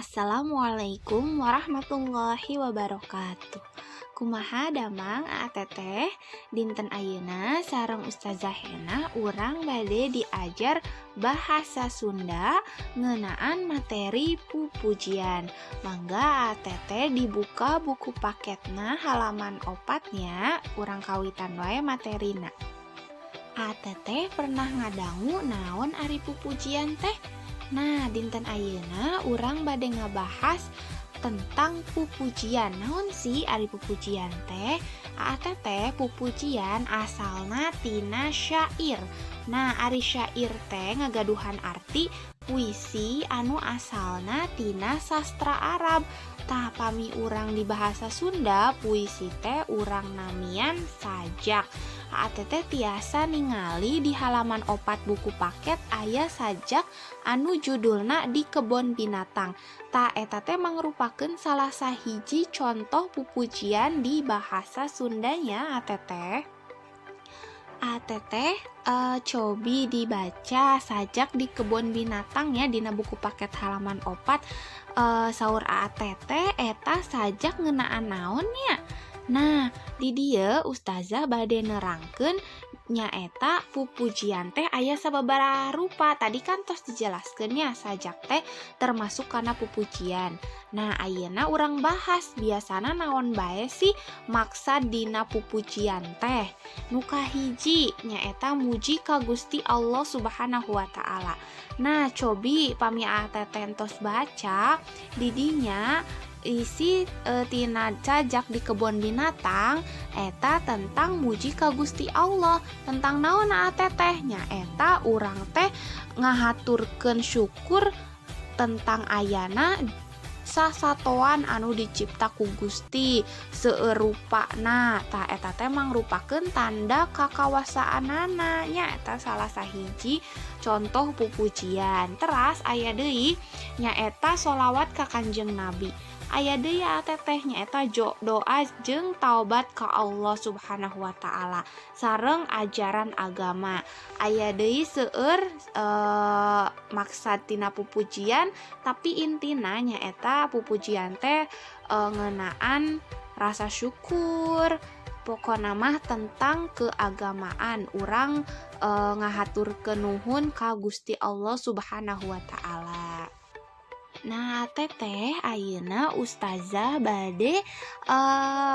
Assalamualaikum warahmatullahi wabarakatuh. Kumaha damang, Aa Teteh? Dinten ayeuna sareng Ustazah Hena urang bade diajar bahasa Sunda ngeunaan materi pupujian. Mangga, Aa Teteh, dibuka buku paketna halaman 4 nya, urang kawitan wae materina. Aa Teteh pernah ngadangu naon ari pupujian teh? Nah, dinten ayeuna urang bade ngabahas tentang pupujian. Naon sih ari pupujian teh? Aa Teteh, pupujian asalna tina syair. Nah, ari syair teh ngagaduhan arti puisi anu asalna tina sastra Arab. Tah, pami urang di bahasa Sunda, puisi teh urang namian sajak. Aa Teteh tiasa ningali di halaman 4 buku paket aya sajak anu judulna "Di Kebon Binatang". Tah, eta teh mangrupakeun salah sahiji contoh pupujian di bahasa Sundanya, Aa Teteh. Aa Teteh, cobi dibaca sajak "Di Kebon Binatang" ya, dina buku paket halaman 4. Saur Aa Teteh, eta sajak ngeunaan naon nya? Nah, di dieu ustazah bade nerangkeun, nyaeta pupujian teh aya sababaraha rupa. Tadi kan tos dijelaskeun nya, sajak teh termasuk kana pupujian. Nah, ayeuna urang bahas biasana naon bae sih maksad dina pupujian teh. Nu kahiji nyaeta muji ka Gusti Allah Subhanahu wa Ta'ala. Nah, cobi pami Aa Teteh tos baca di dinya isi tina sajak "Di Kebon Binatang" eta tentang muji ka Gusti Allah. Tentang naon, Aa Teteh? Nyaeta urang teh ngahaturkeun syukur tentang ayana sasatoan anu dicipta ku Gusti seueur rupana. Tah, eta teh mangrupakeun tanda kakawasaanana nya. Eta salah sahiji contoh pupujian. Teras aya deui, nyaeta sholawat ka Kanjeng Nabi. Aya deui ya, Teteh, nyaeta doa jeung taubat ka Allah Subhanahu wa Ta'ala sareng ajaran agama. Aya deui seueur maksad tina pupujian, tapi intina nyaeta pupujian teh ngeunaan rasa syukur. Pokona mah tentang keagamaan, urang ngahaturkeun nuhun ka Gusti Allah Subhanahu wa Ta'ala. Nah, Teteh, ayeuna ustazah bade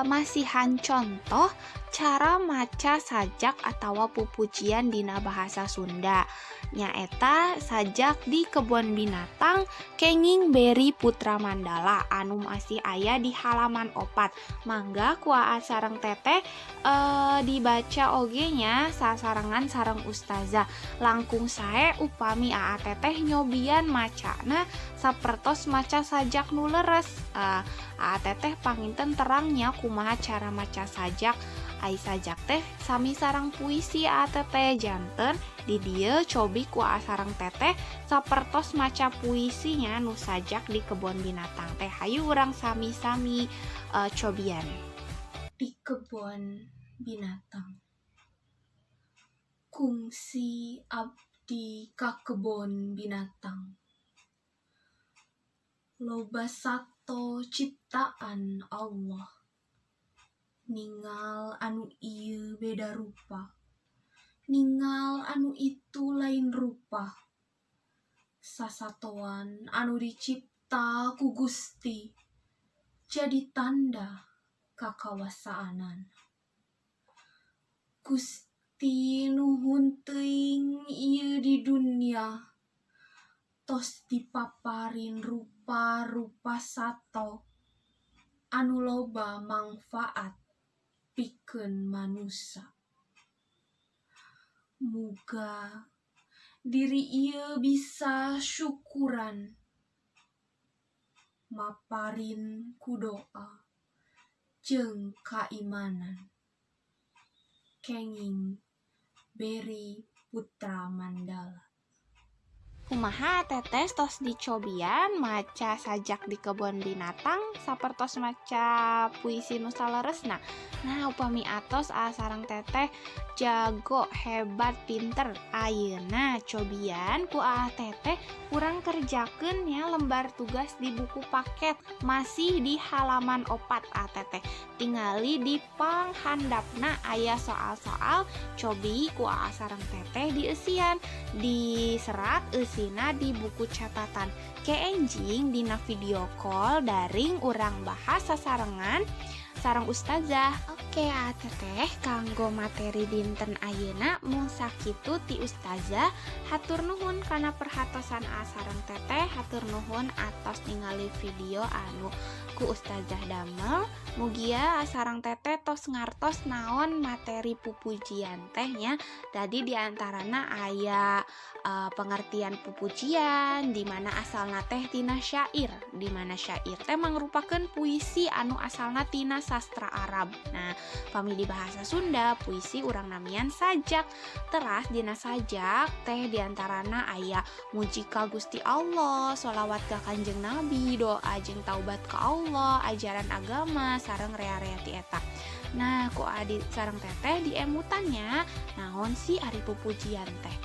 masihan contoh cara maca sajak atawa pupujian dina bahasa Sunda, nyaeta sajak "Di Kebon Binatang" kenging Beri Putra Mandala anu masih aya di halaman 4. Mangga ku Aa sareng Teteh dibaca oge nya, sasarengan sareng ustazah. Langkung sae upami Aa Teteh nyobian macana sapertos maca sajak nu leres. Aa Teteh panginten terang nya kumaha cara maca sajak. Ai sajak teh sami sareng puisi, Aa Teteh. Janten di dieu cobi ku Aa sareng Teteh sapertos maca puisinya nu sajak "Di Kebon Binatang" teh. Hayu urang sami-sami cobian. "Di Kebon Binatang". Kungsi abdi ka kebon binatang. Loba sato ciptaan Allah. Ningal anu ieu beda rupa, ningal anu itu lain rupa. Sasatoan anu dicipta ku Gusti jadi tanda kakawasaanan. Gusti, nuhun teuing ieu di dunya tos dipaparin rupa-rupa sato anu loba mangfaat pikeun manusa. Muga diri ieu bisa syukuran maparin ku doa jeung kaimanan. Kenging Beri Putra Mandala. Kumaha, Teteh, tos dicobian maca Sajak di Kebon Binatang sapertos maca puisi nu saleresna? Nah, upami atos, aa sareng Teteh jago, hebat, pinter. Ayeuna cobian ku aa Teteh urang kerjakeun ya lembar tugas di buku paket, masih di halaman 4. Aa Teteh tingali di panghandapna aya soal-soal. Cobi ku aa sareng Teteh dieusian, diserat eusina di buku catatan. Ke enjing dina video call daring urang bahas sasarengan sareng ustazah. Oke, aa Teteh, kanggo materi dinten ayeuna mung sakitu ti ustazah. Hatur nuhun kana perhatosan aa sareng Teteh. Hatur nuhun atos ningali video anu ku ustazah damel. Mugia sareng Teteh tos ngartos naon materi pupujian teh nya. Tadi diantarana aya pengertian pupujian, di mana asalna teh tina syair, di mana syair teh mangrupakeun puisi anu asalna tina sastra Arab. Nah, pami di bahasa Sunda puisi urang namian sajak. Teras dina sajak teh diantarana aya muji ka Gusti Allah, sholawat ka Kanjeng Nabi, doa jeung taubat ka Allah, ajaran agama, sareng rea-rea ti eta. Nah, ku adi sareng Teteh diemutan nya naon sih ari pupujian teh.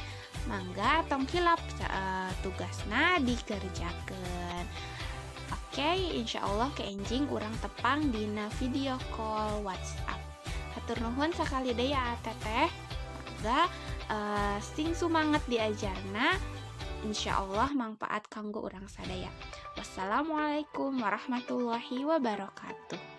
Mangga tong hilap tugasna dikerjakan. Oke, insya Allah ke enjing urang tepang dina video call WhatsApp. Hatur nuhun sakali deui ya, Teteh. Mangga sing sumanget diajarna. Insya Allah manfaat kanggo urang sadaya. Wassalamualaikum warahmatullahi wabarakatuh.